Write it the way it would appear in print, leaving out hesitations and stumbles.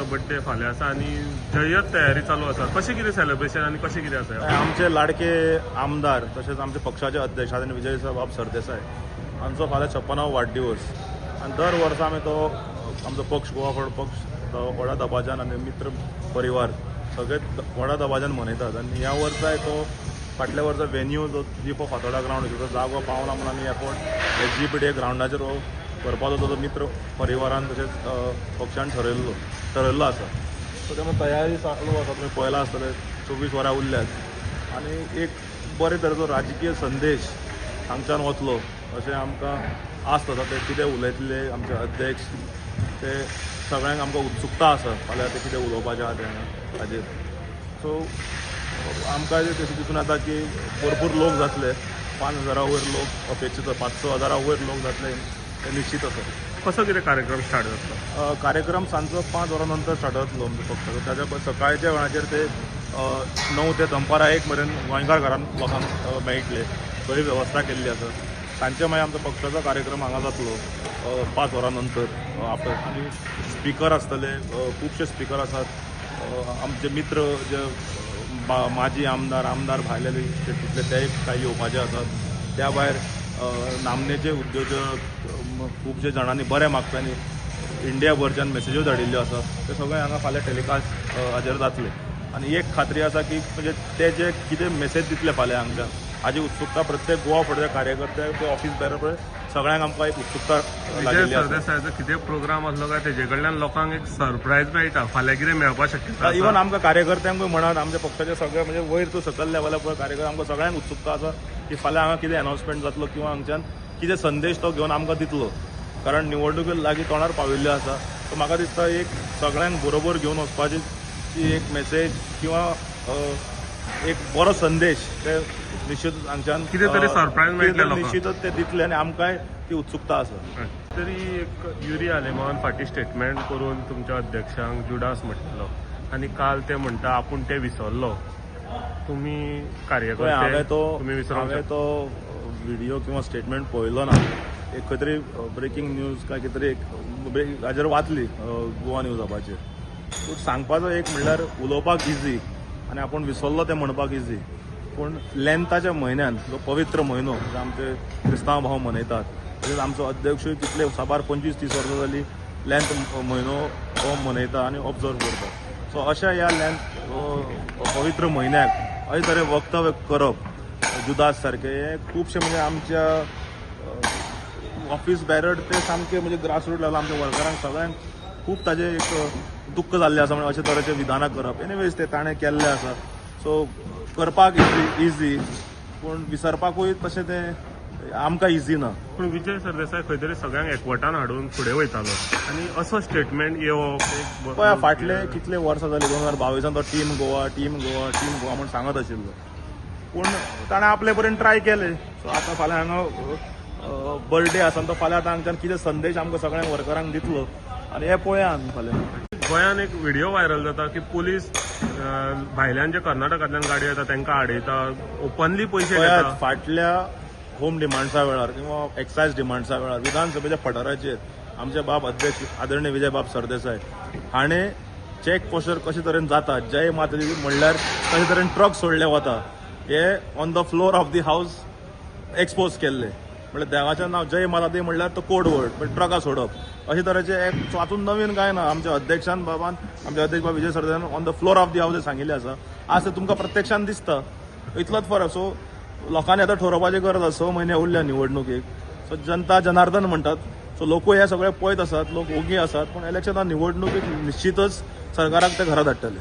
सरदेसायाचो birthday फाल्यां आसा आनी जय्यत तयारी चालू आसा. कशें कितें सेलिब्रेशन आनी कशें कितें आसा? आमचे लाडके आमदार तशेंच आमचे पक्षाचे अध्यक्ष आदरणीय विजय बाब सरदेसाय हांचो फाल्यां 56वो वाडदिवस आनी दर वर्सा आमी तो आमचो पक्ष गोवा फॉरवर्ड पक्ष तो व्हडा दबाज्यान आनी मित्र परिवार सगळे व्हडा दबाज्यान मनयतात. आनी ह्या वर्साय तो फाटल्या वर्सा वेन्यू जो दीपो फातोडा ग्रावंड आशिल्लो तो जागो पावना म्हणून आमी एफोर्ट SGPDA ग्रावंडाचेर हो करपाचो तो मित्र परिवारान तशेंच पक्षान ठरयल्लो आसा. सो त्यामुळे तयारी चालू आसा. तुमी पळयलां आसतलें 24 वरां उरल्यात आनी एक बरे तरेचो राजकीय संदेश हांगच्यान वतलो अशें आमकां आस्त आसा. ते कितें उलयतले आमचे अध्यक्ष ते सगळ्यांक आमकां उत्सुकता आसा फाल्यां ते कितें उलोवपाचें आहा तें हाजेर. सो आमकां तशें दिसून येता की भरपूर लोक जातले, 5,000 वयर लोक अपेक्षीत, 5-6 हजारा वयर लोक जातले हे निश्चित आसा. कसो कितें कार्यक्रम स्टार्ट जातलो? कार्यक्रम सांजचो 5 वरां नंतर स्टार्ट जातलो आमचो पक्षाचो. ताच्या सकाळच्या वेळाचेर ते 9 ते दनपारां 1 मेरेन गोंयकार घरान लोकांक मेळटले, थंय वेवस्था केल्ली आसा. सांजचे मागीर आमचो पक्षाचो कार्यक्रम हांगा जातलो 5 वरां नंतर आफ्टर. आनी स्पिकर आसतले, खुबशे स्पिकर आसात. आमचे मित्र जे माजी आमदार आमदार भायले स्टेटींतले ते कांय येवपाचे आसात. त्या भायर नामनेचे उद्योजक खुबशे जाणांनी बऱ्या मागप्यांनी इंडिया भरच्यान मेसेज्यो धाडिल्ल्यो आसा. ते सगळे हांगा फाल्यां टेलिकास्ट हाजेर जातले. आनी एक खात्री आसा की म्हणजे ते जे कितें मेसेज दितले फाल्यां हांगच्यान हाजी उत्सुकता प्रत्येक गोवा फॉरवर्डच्या कार्यकर्त्याक ते ऑफिस बेरर पळय सगळ्यांक आमकां एक उत्सुकता विजय लागिल्ली आसा. सरदेसायाचो कितें प्रोग्राम आसलो काय तेजे कडल्यान लोकांक एक सरप्रायज मेळटा, फाल्यां कितें मेळपाक शक्यता? इवन आमकां कार्यकर्त्यांकूय म्हणात आमच्या पक्षाचे सगळे म्हणजे वयर तूं सकयल लेवला पळय कार्यकर्ते आमकां सगळ्यांक उत्सुकता आसा की फाल्यां हांगा कितें अनाउन्समेंट जातलो किंवा हांगच्यान कितें संदेश तो घेवन आमकां दितलो. कारण निवडणुकी लागीं तोंडार पाविल्ल्यो आसा. सो म्हाका दिसता एक सगळ्यांक बरोबर घेवन वचपाची एक मेसेज किंवा एक बरो संदेश ते निश्चित हांगच्यान कितें तरी सरप्रायज मेळटलें लोकांक. निश्चितच ते दितले आनी आमकांय ती उत्सुकता आसा. तरी एक युरी आलेमांवान फाटीं स्टेटमेंट करून तुमच्या अध्यक्षांक जुडास म्हटलो आनी काल ते म्हणटा आपूण ते विसरलो. तुमी कार्यकर्ते तुमी विसरूंक हांवें तो व्हिडिओ किंवा स्टेटमेंट पळयलो ना. एक खंय तरी ब्रेकींग न्यूज काय कितें तरी एक हाजेर वाचली गोवा न्यूज हबाचेर. पूण सांगपाचो एक म्हणल्यार उलोवपाक इजी आनी आपूण विसरलो तें म्हणपाक इजी, पूण लेंताच्या म्हयन्यान जो पवित्र म्हयनो जो आमचे क्रिस्तांव भाव मनयतात तशेंच आमचो अध्यक्षूय कितले साबार 25-30 वर्सां जाली लेंत म्हयनो हो मनयता आनी ऑब्जर्व करता. सो अशा ह्या लेंत पवित्र म्हयन्याक अशे तरेन वक्तव्य करप जुदास सारकें हें खुबशें म्हणजे आमच्या ऑफिस बॅरर ते सामके म्हणजे ग्रासरूट लेवल आमच्या वर्करांक सगळ्यांक खूब ताजें एक दुख्ख जाल्लें आसा म्हणजे अशे तरेचे विधानां करप. एनिवेज ते ताणें केल्लें आसा. सो करपाक इजी पूण विसरपाकूय तशें तें आमकां इजी ना. पूण विजय सरदेसाय खंय तरी सगळ्यांक एकवटान हाडून फुडें वयतालो आनी असो स्टेटमेंट येवप पळय फाटले कितले वर्सां जाली 2022 तो team Goa team Goa team Goa म्हूण सांगत आशिल्लो, पूण ताणें आपले परीन ट्राय केलें. सो आतां फाल्यां हांगा बर्थडे आसा तो फाल्यां आतां हांगच्यान कितें संदेश आमकां सगळ्यांक वर्करांक दितलो आनी हें पळया आमी फाल्यां. गोंयान एक व्हिडिओ व्हायरल जाता की पुलीस भायल्यान जे कर्नाटकांतल्यान गाडी येता तांकां आडयता, ओपनली पयशे घेता. फाटल्या होम डिमांड्सा वेळार किंवा एक्सायज डिमांड्सा वेळार विधानसभेच्या पठाराचेर आमचे बाब अध्यक्ष आदरणीय विजय बाब सरदेसाय हाणें चॅक पोस्टर कशे तरेन जाता, जय माता दी म्हणल्यार कशे तरेन ट्रक सोडले वता हे on the floor of the house expose केल्ले. म्हणल्यार देवाचें नांव जय माता दी म्हणल्यार तो कोड वर्ड, पण ट्रकां सोडप अशे तरेचे एक. सो हातूंत नवीन कांय ना. आमच्या अध्यक्षान बाबान आमच्या अध्यक्ष बाब Vijay सरदेसायान on the floor of the house सांगिल्लें आसा. आज ते तुमकां प्रत्यक्षान दिसता, इतलोच फरक. सो लोकांनी आतां ठरोवपाची गरज आसा. 6 म्हयने उरल्या निवडणुकेक. सो जनता जनार्दन म्हणटात. सो लोकूय हे सगळे पळयत आसात, लोक ओगी आसात, पूण इलेक्शना निवडणुकेक निश्चितच सरकाराक ते घरा धाडटले.